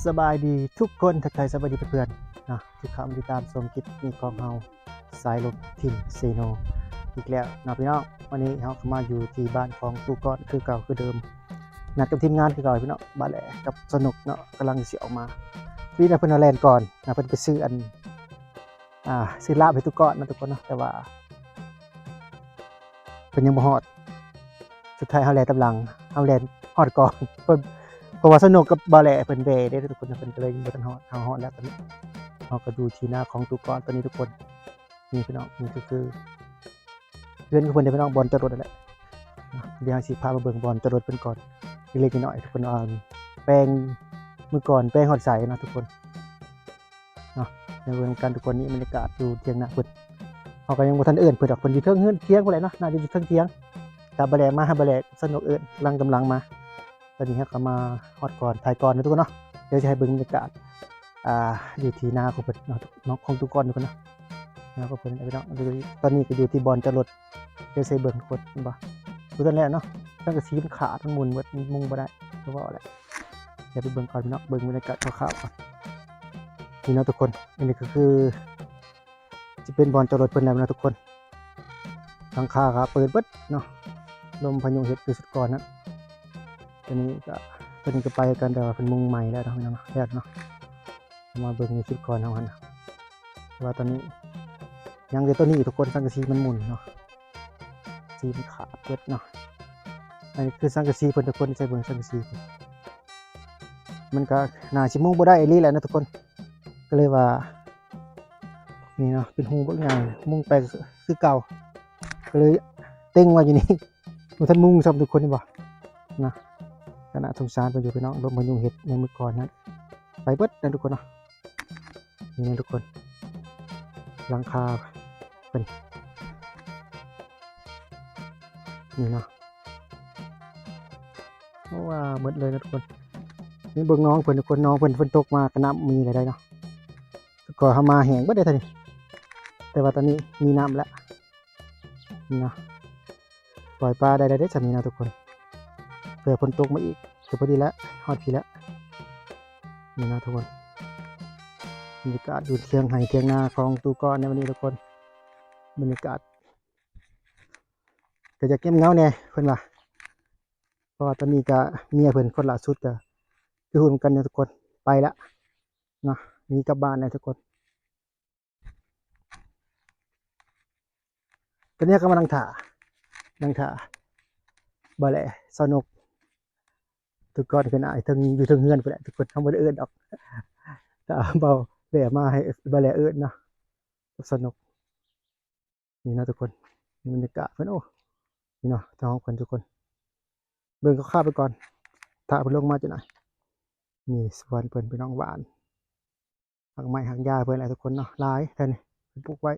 ສະບາຍດີທຸກຄົນ ທັກທາຍສະບາຍດີເພື່ອນໆເນາະ ທີ່ເຂົ້າມາຕິດຕາມຊົມຄລິບນີ້ຂອງເຮົາ ສາຍລົບທີມເຊໂນ ອີກແລ້ວເນາະພີ່ນ້ອງ. ວັນນີ້ເຮົາກໍມາຢູ່ທີ່ບ້ານຂອງຕູ້ກ້ອນຄືເກົ່າຄືເດີມ ນັດກັບທີມງານຄືເກົ່າພີ່ນ້ອງ. ບ່າວແຫຼກັບສະໜຸກເນາະ ກຳລັງຊິອອກມາ ປີນະ ເພິ່ນແລ່ນກ່ອນນະ ເພິ່ນໄປຊື້ອັນ ອ່າ ຊື້ລາບໃຫ້ຕູ້ກ້ອນນະທຸກຄົນເນາະ ແຕ່ວ່າ ເພິ່ນຍັງບໍ່ຮອດ ສຸດທ້າຍເຮົາແລ່ນຕາມຫຼັງ ເຮົາແລ່ນຮອດກ່ອນເພິ່ນ ເພາະວ່າສະໜຸກກັບບ່າວແຫຼເພິ່ນແວ່ເດ້ທຸກຄົນ ເພິ່ນກໍເລີຍຍັງບໍ່ທັນຮອດ. ເຮົາຮອດແລ້ວຕອນນີ້ ເຮົາກໍຢູ່ທີ່ນາຂອງຕູ້ກ້ອນຕອນນີ້ທຸກຄົນ. ນີ້ພີ່ນ້ອງ ນີ້ກໍຄືເຮືອນຂອງເພິ່ນເດ້ພີ່ນ້ອງ ບ່ອນຈອດລົດນັ້ນແຫຼະ. ດຽວເຮົາຊິພາມາເບິ່ງບ່ອນຈອດລົດເພິ່ນກ່ອນ ເລັກໆນ້ອຍໆ ເພິ່ນວ່າແປງ ມື້ກ່ອນແປງຮອດໃສເນາະທຸກຄົນ. ເນາະ ໃຫ້ເບິ່ງນຳກັນທຸກຄົນ. ນີ້ບັນຍາກາດຢູ່ຖຽງນາເພິ່ນ ເຮົາກໍຍັງບໍ່ທັນເອີ້ນເພິ່ນດອກ ເພິ່ນຢູ່ເທິງເຮືອນຖຽງພຸ້ນແຫຼະເນາະ ໜ້າຈະຢູ່ເທິງຖຽງ. ຖ້າບ່າວແຫຼມາ ໃຫ້ບ່າວແຫຼກັບສະໜຸກເອີ້ນຫຼັງກຳລັງມາ. ຕອນນີ້ເຮົາກໍມາຮອດກ່ອນ ຖ່າຍກ່ອນນະທຸກຄົນເນາະ. ດຽວຊິໃຫ້ເບິ່ງບັນຍາກາດ ອ່າ ຢູ່ທີ່ນາຂອງເພິ່ນເນາະ ຂອງຕູ້ກ້ອນທຸກຄົນເນາະ. ນາຂອງເພິ່ນພີ່ນ້ອງ ຕອນນີ້ກໍຢູ່ທີ່ບ່ອນຈອດລົດ ດຽວຊິໃຫ້ເບິ່ງທຸກຄົນ ເຫັນບໍ່ ບໍ່ທັນແລ້ວເນາະ ສັງກະສີມັນຂາດ ມັນໝຸ່ນໝົດ ມັນມຸງບໍ່ໄດ້ ກໍເວົ້າແຫຼະ. ດຽວໄປເບິ່ງກ່ອນພີ່ນ້ອງ ເບິ່ງບັນຍາກາດຄ່າວໆກ່ອນ. ນີ້ເນາະທຸກຄົນ ອັນນີ້ກໍຄືຊິເປັນບ່ອນຈອດລົດເພິ່ນແລ້ວເນາະທຸກຄົນ. ຫຼັງຄາກໍເປີດເບິດເນາະ ລົມພາຍຸເຮັດຄືຊຸດກ່ອນນະ. ຕົວນີ້ກໍ ຕົວນີ້ກໍໄປຄືກັນ ແຕ່ວ່າເພິ່ນມຸງໃໝ່ແລ້ວເນາະ ພີ່ນ້ອງເນາະ ແລ້ວເນາະ. ມາເບິ່ງໃນຄລິບກ່ອນເຮົາຫັ້ນນະ ແຕ່ວ່າຕອນນີ້ຍັງແຕ່ຕົວນີ້ທຸກຄົນ ສັງກະສີມັນໝຸ່ນເນາະ ສີມັນຂາດເບິດເນາະ. ອັນນີ້ຄືສັງກະສີເພິ່ນທຸກຄົນ ໃສ່ເບິ່ງສັງກະສີເພິ່ນ ມັນກໍໜ້າຊິມຸງບໍ່ໄດ້ອີ່ຫຼີແຫຼະນະທຸກຄົນ. ກໍເລີຍວ່າ ນີ້ເນາະ ເປັນຮູບັກໃຫຍ່ ມຸງໄປຄືເກົ່າ ກໍເລີຍເຕັງໄວ້ຢູ່ນີ້ ບໍ່ທັນມຸງຊ້ຳທຸກຄົນ ເຫັນບໍ່ນະ. ກໍໜ້າສົງສານເພິ່ນຢູ່ພີ່ນ້ອງ ລົມພາຍຸເຮັດໃນມື້ກ່ອນນັ້ນ ໄປເບິດນະທຸກຄົນເນາະ. ນີ້ນະທຸກຄົນ ຫຼັງຄາເພິ່ນ ນີ້ເນາະ ໂອ້ ວ່າເບິດເລີຍນະທຸກຄົນ. ນີ້ເບິ່ງໜອງເພິ່ນທຸກຄົນ ໜອງເພິ່ນ ຝົນຕົກມາກໍນ້ຳມີແລ້ວໄດ໋ເນາະ. ແຕ່ກ່ອນເຮົາມາແຫ້ງເບິດເດ້ທ່ານີ້ ແຕ່ວ່າຕອນນີ້ມີນ້ຳແລ້ວ ນີ້ເນາະ. ປ່ອຍປາໄດ້ແລ້ວເດ້ຊ່ຳນີ້ເນາະທຸກຄົນ ເພື່ອຝົນຕົກມາອີກ ຄືພໍດີແລ້ວ ຮອດພີ້ແລ້ວ ນີ້ເນາະທຸກຄົນ. ບັນຍາກາດຢູ່ຖຽງໄຮ່ຖຽງນາຂອງຕູ້ກ້ອນໃນວັນນີ້ທຸກຄົນ ບັນຍາກາດກໍຢາກເຫງົາແດ່ເພິ່ນວ່າ ເພາະວ່າຕອນນີ້ກໍເມຍເພິ່ນຄົນລ່າສຸດກໍຄືຮູ້ນຳກັນເນາະທຸກຄົນ ໄປລະເນາະ ໜີກັບບ້ານແລ້ວທຸກຄົນ. ຕອນນີ້ກໍມານັ່ງຖ້າ ນັ່ງຖ້າບ່າວແຫຼ ສາວນົກ ທຸກຄົນ ເພິ່ນອາຍເທິງ ຢູ່ເທິງເຮືອນພຸ້ນແຫຼະທຸກຄົນ ເຮົາບໍ່ໄດ້ເອີ້ນດອກ ຖ້າບ່າວແຫຼມາໃຫ້ບ່າວແຫຼເອີ້ນເນາະ ກັບສາວນົກ. ນີ້ເນາະທຸກຄົນ ນີ້ບັນຍາກາດເພິ່ນ ໂອ້ ນີ້ເນາະ ທາງຫ້ອງເພິ່ນທຸກຄົນ ເບິ່ງຄ່າວໆໄປກ່ອນ ຖ້າເພິ່ນລົງມາຈັກໜ້ອຍ. ນີ້ສວນເພິ່ນ ພີ່ນ້ອງ ຫວ່ານ ຮັກໄມ້ຮັກຫຍ້າເພິ່ນແຫຼະທຸກຄົນເນາະ ຫຼາຍແທ້ນີ້ ເພິ່ນປູກໄວ້.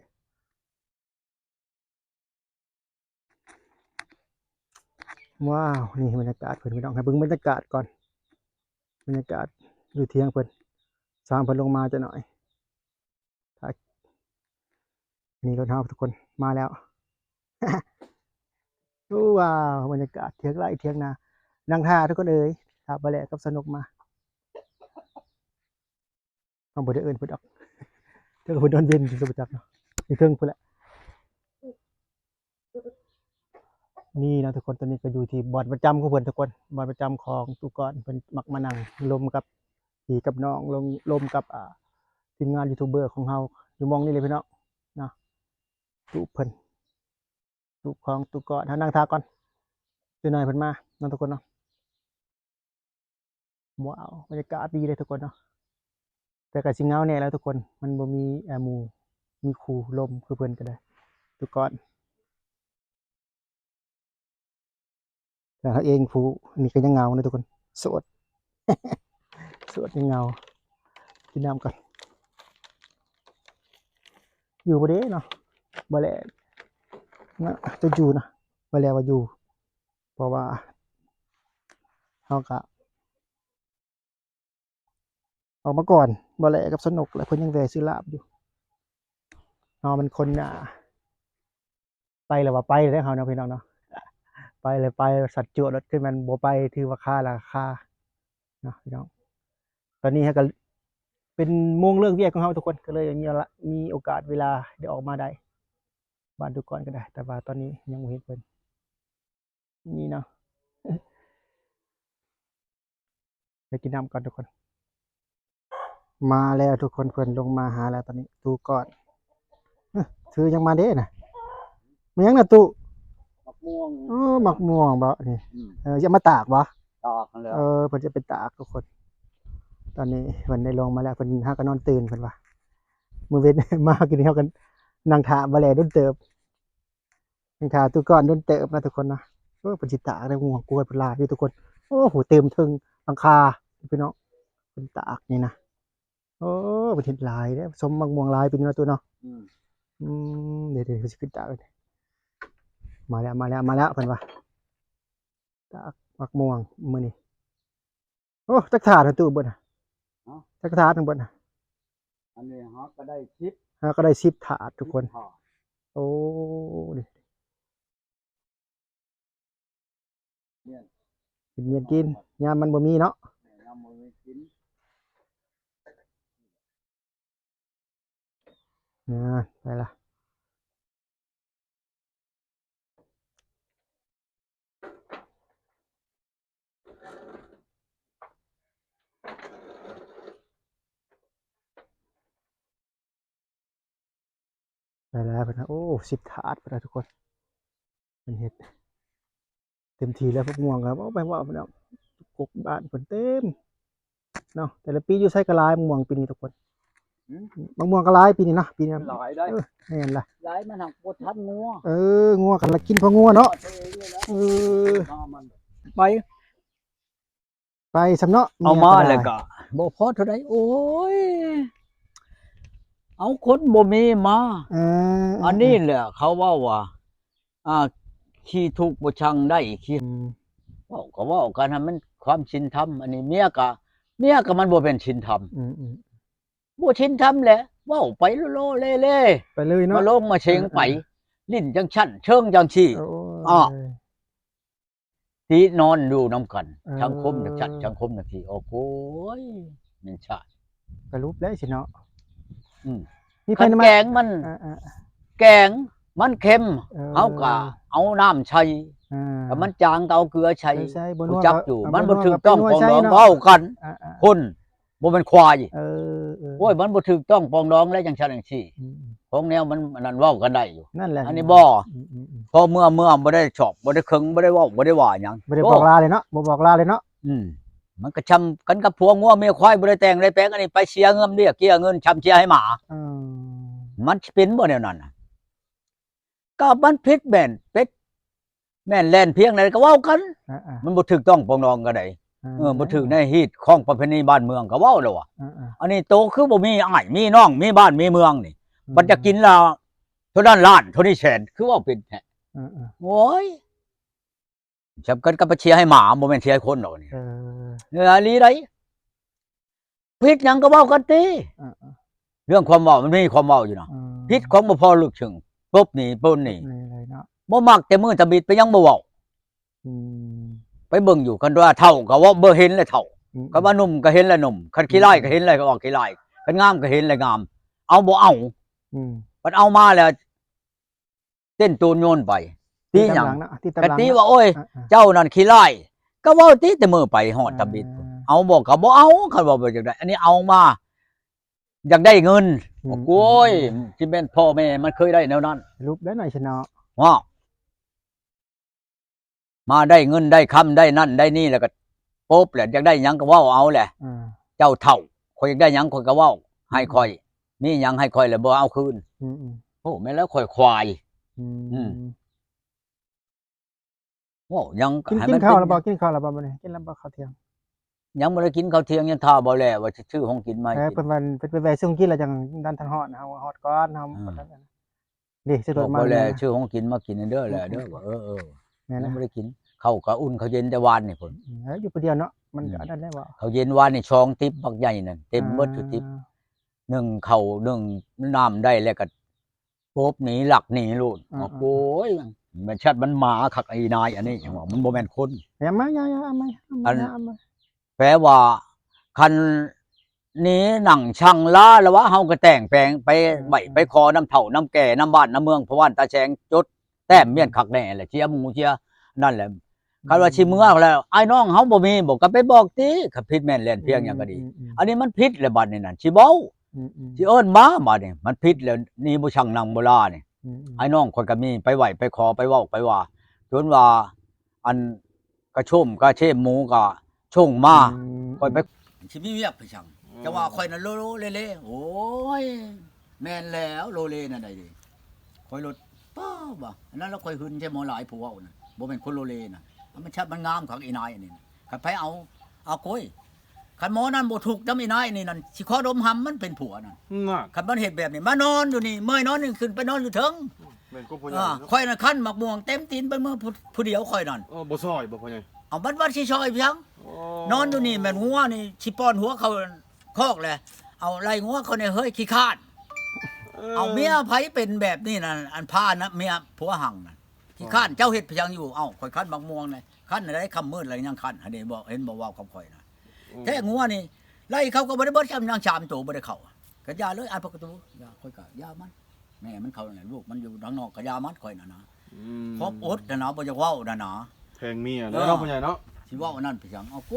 ວ້າວ ນີ້ບັນຍາກາດເພິ່ນ ພີ່ນ້ອງ ໃຫ້ເບິ່ງບັນຍາກາດກ່ອນ ບັນຍາກາດຢູ່ຖຽງເພິ່ນ ສາງເພິ່ນລົງມາຈັກໜ້ອຍ. ນີ້ລົດເຮົາທຸກຄົນ ມາແລ້ວ. ໂອ້ ວ້າວ ບັນຍາກາດຖຽງໄຮ່ຖຽງນາ ນັ່ງຖ້າທຸກຄົນເອີຍ ຖ້າບ່າວແຫຼກັບສາວນົກມາ. ເຮົາບໍ່ໄດ້ເອີ້ນເພິ່ນດອກ ເຖິງເພິ່ນນອນເວັນຊິບໍ່ຈັກເນາະ ຢູ່ເທິງພຸ້ນແຫຼະ. ນີ້ເນາະທຸກຄົນ ຕອນນີ້ກໍຢູ່ທີ່ບ່ອນປະຈຳຂອງເພິ່ນທຸກຄົນ ບ່ອນປະຈຳຂອງຕູ້ກ້ອນ ເພິ່ນມັກມານັ່ງລົມກັບພີ່ກັບນ້ອງ ລົມ ລົມກັບ ອ່າ ທີມງານຢູທູບເບີຂອງເຮົາ ຢູ່ໝ່ອງນີ້ເລີຍພີ່ນ້ອງເນາະ. ຕູບເພິ່ນ ຕູບຂອງຕູ້ກ້ອນ ເຮົານັ່ງຖ້າກ່ອນ ຈັກໜ້ອຍເພິ່ນມາເນາະທຸກຄົນເນາະ. ວ້າວ ບັນຍາກາດດີເດ້ທຸກຄົນເນາະ ແຕ່ກໍຊິເຫງົາແດ່ແຫຼະທຸກຄົນ ມັນບໍ່ມີ ເອີ່ ໝູ່ ມີຄູ່ລົມຄືເພິ່ນກໍໄດ້ ທຸກຄົນ. ແຕ່ເຮົາເອງຜູ້ນີ້ກໍຍັງເຫງົາເນາະທຸກຄົນ ໂສດ ໂສດຍັງເຫງົາ. ກິນນ້ຳກ່ອນ ຢູ່ບໍ່ເດ້ເນາະ ບໍ່ແລເນາະ ຈະຢູ່ນະ ບໍ່ແລວ່າຢູ່ ເພາະວ່າເຮົາກະ ອອກມາກ່ອນ ບໍ່ແລກັບສະໜຸກ ແລະ ເພິ່ນຍັງແວ່ຊື້ລາບຢູ່. ເຮົາມັນຄົນ ອ່າ ໄປແລ້ວວ່າໄປເດ້ເຮົາເນາະ ພີ່ນ້ອງເນາະ ໄປແລ້ວໄປ ສັດຈົວໂລດ ຄືແມ່ນບໍ່ໄປຖືວ່າຄາລະຄາເນາະ ພີ່ນ້ອງ. ຕອນນີ້ເຮົາກໍເປັນໂມງເລີກວຽກຂອງເຮົາທຸກຄົນ ກໍເລີຍມີເວລາ ມີໂອກາດເວລາໄດ້ອອກມາໄດ້ບ້ານທຸກຄົນກໍໄດ້ ແຕ່ວ່າຕອນນີ້ຍັງບໍ່ເຫັນເພິ່ນ ນີ້ເນາະ ໄປກິນນ້ຳກ່ອນທຸກຄົນ. ມາແລ້ວທຸກຄົນ ເພິ່ນລົງມາຫາແລ້ວຕອນນີ້ ຕູ້ກ່ອນ. ເອີ ຖືຫຍັງມາເດ້ນະ? ແມ່ນຫຍັງນະຕູ້? ໝາກມ່ວງ. ໂອ້ ໝາກມ່ວງບໍນີ້? ອືມ. ເອີ ຈະມາຕາກບໍ? ຕາກຫັ້ນແຫຼະ. ເອີ ເພິ່ນຈະໄປຕາກທຸກຄົນ. ຕອນນີ້ເພິ່ນໄດ້ລົງມາແລ້ວ ເພິ່ນຫາກໍນອນຕື່ນເພິ່ນວ່າ. ມື້ເວັນມາກິນ ເຮົາກໍນັ່ງຖ້າບໍ່ແລດົນເຕີບ. ຍັງຖ້າຕູ້ກ່ອນດົນເຕີບນະທຸກຄົນນະ. ໂອ້ ເພິ່ນຊິຕາກໄດ້ ໝາກມ່ວງກວດເພິ່ນຫຼາຍຢູ່ທຸກຄົນ. ໂອ້ໂຫ ເຕັມເທິງຫຼັງຄາພີ່ນ້ອງ ເພິ່ນຕາກນີ້ນະ. ໂອ້ ເພິ່ນເຮັດຫຼາຍເດ້ ສົມໝາກມ່ວງຫຼາຍປີນີ້ເນາະຕູ້ເນາະ. ອືມ ອືມ ເດໆ ເພິ່ນຊິຂຶ້ນຕາກ. ມາແລ້ວ ມາແລ້ວ ມາແລ້ວ ເພິ່ນວ່າ ຕາກໝາກມ່ວງມື້ນີ້. ໂອ້ ຈັກຖາດຫັ້ນຕູ້ເບິດນະ? ຮະ? ຈັກຖາດຫັ້ນເບິດນະ? ອັນນີ້ເຮົາກໍໄດ້ສິບ ເຮົາກໍໄດ້ສິບຖາດທຸກຄົນ. ສິບຖາດ. ໂອ້ ນີ້ ເປັນເມັດກິນ ຍາມມັນບໍ່ມີເນາະ. ຍາມບໍ່ມີກິນ. ນະ ໄປລະ. ໄປແລ້ວເພິ່ນນະ. ໂອ້ ສິບຖາດເພິ່ນນະທຸກຄົນ. ເພິ່ນເຮັດເຕັມທີ່ແລ້ວ ໝາກມ່ວງກໍເວົ້າໄປເວົ້າມາແລ້ວ ກົກບ້ານເພິ່ນເຕັມເນາະ. ແຕ່ລະປີຢູ່ໃສກໍຫຼາຍ ໝາກມ່ວງປີນີ້ທຸກຄົນ. ຫືມ? ໝາກມ່ວງກໍຫຼາຍປີນີ້ນະ ປີນີ້ຫຼາຍໄດ໋. ເອີ ແມ່ນລະ ຫຼາຍ ມັນຫາກບໍ່ທັນງົວ. ເອີ ງົວກໍລະກິນເພາະງົວເນາະ. ເອີ ໄປ ໄປຊຳເນາະ. ເອົາມາແລ້ວກໍບໍ່ພໍເທົ່າໃດ. ໂອ້ຍ ເອົາຄົນບໍ່ມີມາ. ເອີ ອັນນີ້ແຫຼະເຂົາເວົ້າວ່າ ອ່າ ຂີ້ທຸກບໍ່ຊັງໄດ້ ຂີ້ ອືມ ເວົ້າກໍເວົ້າກັນໃຫ້ມັນຄວາມສິນທຳ. ອັນນີ້ເມຍກໍ ເມຍກໍມັນບໍ່ເປັນສິນທຳ. ອືມໆ ບໍ່ສິນທຳແຫຼະ ເວົ້າໄປໂລໆເລໆ ໄປເລີຍເນາະ ມາລົງມາເສັງໄປ. ເອີໆ ຫຼິ້ນຈັ່ງຊັ້ນເຊີງຈັ່ງຊີ້. ໂອ້ຍ ອ້າ ຕິນອນຢູ່ນຳກັນ. ເອີ ສັງຄົມຈັ່ງຊັ້ນ ສັງຄົມຈັ່ງຊີ້. ໂອ້ໂຫຍ ແມ່ນຊາດ ກະຫຼຸບແລ້ວຊິເນາະ. ອືມ ມີ ຄັນແກງມັນ ເອີໆ ແກງມັນເຄັມ ເອີ ເຮົາກໍເອົານ້ຳໃສ່. ເອີ ຖ້າມັນຈາງກໍເອົາເກືອໃສ່. ໃສ່ ບໍ່ ຮູ້ຈັກຢູ່ ເອົາ ມັນບໍ່ຖືກຕ້ອງປອງດອງ ເວົ້າກັນ. ເອີໆ ຄົນ ບໍ່ແມ່ນຄວາຍ. ເອີໆ ໂອ້ຍ ມັນບໍ່ຖືກຕ້ອງປອງດອງແລ້ວ ຈັ່ງຊັ້ນຈັ່ງຊີ້. ອືມໆ ຂອງແນວມັນອັນນັ້ນເວົ້າກັນໄດ້ຢູ່. ນັ້ນແຫຼະ ອັນນີ້ບໍ່. ອືມໆໆ ພໍເມື່ອ ເມື່ອບໍ່ໄດ້ຊອບ ບໍ່ໄດ້ເຄິ່ງ ບໍ່ໄດ້ເວົ້າ ບໍ່ໄດ້ວ່າຫຍັງ ບໍ່ໄດ້ບອກລາເລີຍເນາະ ບໍ່ບອກລາເລີຍເນາະ. ອືມ ມັນກໍຊ່ຳກັນກັບຜົວງົວເມຍຄວາຍ ບໍ່ໄດ້ແຕ່ງໄດ້ແປງ. ອັນນີ້ໄປເສຍເງິນເບ້ຍເກຍເງິນ ຊ່ຳເສຍໃຫ້ໝາ. ເອີ ມັນຊິເປັນບໍ່ແນວນັ້ນນະ? ກໍມັນຜິດແມ່ນເປັດ ແມ່ນແລ່ນພຽງໃດກໍເວົ້າກັນ. ເອີໆ ມັນບໍ່ຖືກຕ້ອງປອງດອງກັນໃດ. ເອີ ເອີ ບໍ່ຖືກໃນຮີດຄອງປະເພນີບ້ານເມືອງກໍເວົ້າແລ້ວວ່າ. ເອີໆ ອັນນີ້ໂຕຄືບໍ່ມີອ້າຍມີນ້ອງ ມີບ້ານມີເມືອງນີ້. ອືມ ບັດຈະກິນລະເທົ່ານັ້ນລ້ານ ເທົ່ານີ້ແສນ ຄືເວົ້າເປັນແທ້. ເອີໆ ໂອ້ຍ ຊ່ຳກັນກັບໄປເສຍໃຫ້ໝາ ບໍ່ແມ່ນເສຍໃຫ້ຄົນດອກນີ້. ເອີ ເອີ ອີ່ຫຼີໃດ. ຜິດຫຍັງກໍເວົ້າກັນຕິ. ເອີໆ ເລື່ອງຄວາມເວົ້າມັນມີຄວາມເວົ້າຢູ່ນະ. ເອີ ຜິດຂອງບໍ່ພໍລຶກເຊິ່ງ ປົບໜີ້ປົນໜີ້ ປົບໜີ້ເລີຍເນາະ. ບໍ່ມັກແຕ່ມື້ທຳອິດ ໄປຫຍັງບໍ່ເວົ້າ? ອືມ ໄປເບິ່ງຢູ່ ຄັນວ່າເຖົ້າກໍເວົ້າ ບໍ່ເຫັນແລ້ວເຖົ້າ. ອືມ ຄັນວ່າໜຸ່ມກໍເຫັນແລ້ວໜຸ່ມ ຄັນຂີ້ລ້າຍກໍເຫັນແລ້ວວ່າຂີ້ລ້າຍ ຄັນງາມກໍເຫັນແລ້ວງາມ. ເອົາບໍ່ເອົາ. ອືມ ບັດເອົາມາແລ້ວ ເຕັ້ນໂຕນໂຍນໄປ ຕິຫຍັງ? ຕິຕາມຫຼັງເນາະ ຕິຕາມຫຼັງ. ກະຕິວ່າ ໂອ້ຍ ອ່າໆ ເຈົ້ານັ້ນຂີ້ລ້າຍ ກໍເວົ້າຕິແຕ່ມື້ໄປຮອດທຳອິດ. ອ່າ ເອົາບໍ່ກໍບໍ່ເອົາ ຄັນວ່າບໍ່ຢາກໄດ້. ອັນນີ້ເອົາມາຢາກໄດ້ເງິນ. ອືມ ໂອ້ຍ ອືມ ຊິແມ່ນພໍ່ແມ່ມັນເຄີຍໄດ້ແນວນັ້ນ ຫຼຸບໄດ້ໜ້ອຍຊະເນາະ. ເນາະ ມາໄດ້ເງິນໄດ້ຄຳ ໄດ້ນັ້ນໄດ້ນີ້ ແລ້ວກໍປົບແຫຼະ ຢາກໄດ້ຫຍັງກໍເວົ້າເອົາແຫຼະ. ອ່າ ເຈົ້າເຖົ້າ ຂ້ອຍຢາກໄດ້ຫຍັງ ຂ້ອຍກໍເວົ້າໃຫ້ຂ້ອຍ. ອືມ ມີຫຍັງໃຫ້ຂ້ອຍແລ້ວບໍ່ເອົາຄືນ. ອືມໆ ໂອ້ ແມ່ນແລ້ວ ຂ້ອຍຄວາຍ. ອືມ ອືມ ເວົ້າຫຍັງກໍ ກິນ ໃຫ້ມັນ ກິນເຂົ້າແລ້ວບໍ່? ກິນເຂົ້າແລ້ວບໍ່ມື້ນີ້? ກິນແລ້ວບໍ່ເຂົ້າທ່ຽງ? ຍັງບໍ່ໄດ້ກິນເຂົ້າທ່ຽງ ຍັງຖ້າບໍ່ແລ້ວວ່າຊິຊື້ຂອງກິນມາໃຫ້ກິນ. ເອີ ເພິ່ນວ່າເພິ່ນໄປແວ່ຊື້ຂອງກິນແລ້ວ ຈັ່ງນັ້ນທັນຮອດ ເຮົາຮອດກ່ອນ ເຮົາ ອ່າ ບໍ່ທັນ. ນີ້ ຊິໂທມາ ບອກແລ້ວ ຊື້ຂອງກິນມາກິນເດີແຫຼະເດີ. ເອີໆ ແມ່ນ ຍັງບໍ່ໄດ້ກິນ. ເຂົ້າກໍອຸ່ນ ເຂົ້າເຢັນແຕ່ວານນີ້ພຸ້ນ. ເອີ ຢູ່ຜູ້ດຽວເນາະ ມັນ ອືມ ອັນນັ້ນແຫຼະວ່າ ເຂົ້າເຢັນວານນີ້ ສອງຕິບບັກໃຫຍ່ນັ້ນ ເຕັມໝົດ ອ່າ ຢູ່ຕິບ. ໜຶ່ງເຂົ້າ ໜຶ່ງນ້ຳໄດ້ແລ້ວກໍປົບໜີ ລັກໜີໂລດ. ອ່າໆ ໂອ້ຍ ແມ່ນຊາດ ມັນໝາຄັກ ອີນາຍອັນນີ້ ຈັ່ງວ່າມັນບໍ່ແມ່ນຄົນ. ຢ່າມາ ຢ່າ ຢ່າ ເອົາໃໝ່ ເອົາໃໝ່ ອັນ ເອົາໃໝ່. ແປວ່າ ຄັນ ນີ້ນັ່ງຊັງລາລະວ່າ ເຮົາກໍແຕ່ງແປງໄປໄຫວ້ໄປຂໍນຳເຖົ້ານຳແກ່ນຳບ້ານນຳເມືອງ ພໍ່ບ້ານຕາແສງ ຈົດແຕ້ມມ້ຽນຄັກແນ່ແຫຼະ ເຈຍໝູເຈຍນັ້ນແຫຼະ. ຄັນວ່າຊິເມືອແລ້ວ ອ້າຍນ້ອງເຮົາບໍ່ມີບໍ່ ກໍໄປບອກຕິ ຄັນຜິດແມ່ນແລ່ນພຽງຫຍັງກໍດີ. ອັນນີ້ມັນຜິດແລ້ວ ບັດນີ້ນັ້ນ ຊິເວົ້າ ຊິເອີ້ນມາ ບັດນີ້ມັນຜິດແລ້ວ ໜີບໍ່ຊັງນັ່ງບໍ່ລານີ້. ອ້າຍນ້ອງຂ້ອຍກໍມີ ໄປໄຫວ້ໄປຂໍໄປເວົ້າໄປວ່າ ຈົນວ່າ ອັນກະໂຊມກະເຊມໝູກະຊົງມາ. ຂ້ອຍໄປ ຊິມີວຽກໄປສັງ ຈັ່ງວ່າຂ້ອຍນັ້ນໂລໆເລໆ. ໂອ້ຍ ແມ່ນແລ້ວ ໂລເລນັ້ນໃດເດ ຂ້ອຍລົດ ປ້າ ວ່າອັນນັ້ນລະ ຂ້ອຍຫຶງແທ້ໝໍຫຼາຍຜູ້ເວົ້ານັ້ນ ບໍ່ແມ່ນຄົນໂລເລນະ ມັນຊັດມັນງາມຄັກອີນາຍອັນນີ້ນະ. ຄັນໃຜເອົາ ເອົາໂກຍ ຄັນໝໍນັ້ນບໍ່ທຸກນຳອີນາຍນີ້ນັ້ນ ຊິຂໍດົມຫຳມັນເປັນຜົວນັ້ນ. ນະ ຄັນມັນເຮັດແບບນີ້ ມານອນຢູ່ນີ້ ເມື່ອຍນອນນີ້ ຂຶ້ນໄປນອນຢູ່ເທິງ. ແມ່ນຄວາມພໍ່ໃຫຍ່ ເອີ ເນາະ ຂ້ອຍນັ້ນຄັນໝາກມ່ວງເຕັມຕີນໄປເມືອຜູ້ ຜູ້ດຽວຂ້ອຍນັ້ນ. ເອີ ບໍ່ຊ່ອຍບໍ່ພໍ່ໃຫຍ່? ເອົາ ມັນວ່າຊິຊ່ອຍພຽງ. ອໍ ນອນຢູ່ນີ້ແມ່ນງົວນີ້ຊິປ້ອນຫົວເຂົ້າຄອກແຫຼະ ເອົາໄລ່ງົວເຂົາແດ່ເຮີ້ຍ ຂີ້ຄ້ານ. ເອີ ເອົາ ເມຍໃຜເປັນແບບນີ້ນັ້ນ ອັນພານະເມຍຜົວຫັ່ງນັ້ນ ຂີ້ຄ້ານ. ເຈົ້າເຮັດພຽງຢູ່ ເອົ້າ ຂ້ອຍຄັນໝາກມ່ວງນະ ຄັນໄດ້ຄ່ຳມືດແລ້ວຍັງຄັນ ຫັ້ນເດ ບໍ່ເຫັນບໍ່ເວົ້າກັບຂ້ອຍນະ. ແທ້ງົວນີ້ໄລ່ເຂົາກໍບໍ່ໄດ້ເບິດຊ້ຳ ຍັງສາມໂຕບໍ່ໄດ້ເຂົ້າ. ກໍຢ່າເລີຍ ອັນປະຕູ ຢ່າ ຂ້ອຍກໍຢ່າມັນ ແມ່ມັນເຂົ້ານັ້ນ ລູກມັນຢູ່ທາງນອກ ກໍຢ່າມັນ ຂ້ອຍນັ້ນນະ. ຄວາມອົດນັ້ນນະ ບໍ່ຢາກເວົ້ານັ້ນນະ ແພງເມຍແລ້ວເນາະ ເອີ ພໍ່ໃຫຍ່ເນາະ. ຊິເວົ້າອັນນັ້ນໄປຫຍັງ ເອົາໂກ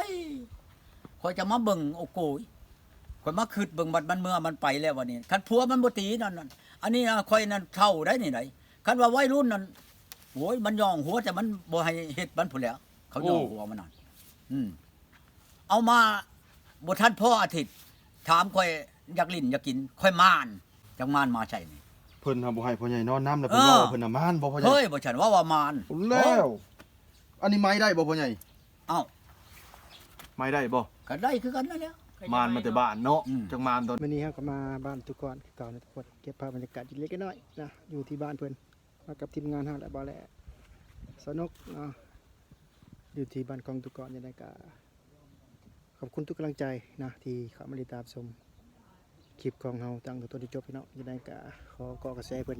ຍ ຂ້ອຍຈະມາເບິ່ງ ໂອ້ໂກຍ ຂ້ອຍມາຄິດເບິ່ງ ບັດມັນເມືອມັນໄປແລ້ວ ບັດນີ້ຄັນຜົວມັນບໍ່ຕີນັ້ນ ອັນນີ້ນະ ຂ້ອຍນັ້ນເຖົ້າໄດ໋ນີ້ໄດ໋. ຄັນວ່າໄວລຸ້ນນັ້ນ ໂອ້ຍ ມັນຍ່ອງຫົວ ແຕ່ມັນບໍ່ໃຫ້ເຮັດມັນພຸ້ນແຫຼ້ວ ເຂົາຍ່ອງຫົວມັນນັ້ນ. ອືມ ເອົາມາບໍ່ທັນພໍອາທິດ ຖາມຂ້ອຍ ຢາກຫຼິ້ນຢາກກິນ ຂ້ອຍມານ ຈັກມານມາໃສນີ້. ເພິ່ນຫາບໍ່ໃຫ້ພໍ່ໃຫຍ່ນອນນຳ ແລ້ວເພິ່ນເວົ້າວ່າເພິ່ນນະມານບໍ່ພໍ່ໃຫຍ່? ເຄີຍບໍ່ ຊັ້ນເວົ້າວ່າມານ. ໂອ້ ແລ້ວ ອັນນີ້ໄມ້ໄດ້ບໍ່ພໍ່ໃຫຍ່? ເອົ້າ ໄມ້ໄດ້ບໍ່? ກໍໄດ້ຄືກັນນັ້ນແຫຼະ ມານມາແຕ່ບ້ານເນາະ. ອືມ ຈັກມານຕອນ ມື້ນີ້ເຮົາກໍມາບ້ານຕຸກອນຄືເກົ່ານະທຸກຄົນ ເກັບພາບບັນຍາກາດເລັກໆນ້ອຍໆນະ ຢູ່ທີ່ບ້ານເພິ່ນ ມາກັບທີມງານເຮົາແຫຼະ ບ່າວແຫຼ້ ສາວນົກເນາະ ຢູ່ທີ່ບ້ານຂອງຕຸກອນ. ຈັ່ງໃດກໍຂອບຄຸນທຸກກຳລັງໃຈນະ ທີ່ເຂົ້າມາຕິດຕາມຊົມຄລິບຂອງເຮົາຕັ້ງແຕ່ຕົ້ນຈົນຈົບ ພີ່ນ້ອງ. ຈັ່ງໃດກໍຂໍເກາະກະແສເພິ່ນ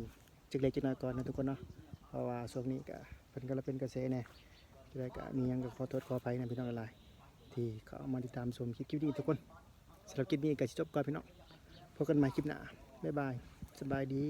ຈັກເລັກຈັກນ້ອຍກ່ອນນະທຸກຄົນເນາະ ເພາະວ່າຊ່ວງນີ້ກໍເພິ່ນກຳລັງເປັນກະແສແດ່. ຈັ່ງໃດກໍມີຫຍັງກໍຂໍໂທດຂໍອະໄພນະ ພີ່ນ້ອງຫຼາຍໆ ທີ່ເຂົ້າມາຕິດຕາມຊົມຄລິບ ຄລິບນີ້ທຸກຄົນ. ສຳລັບຄລິບນີ້ກໍຊິຈົບກ່ອນ ພີ່ນ້ອງ ພົບກັນໃໝ່ຄລິບໜ້າ ບາຍບາຍ ສະບາຍດີ.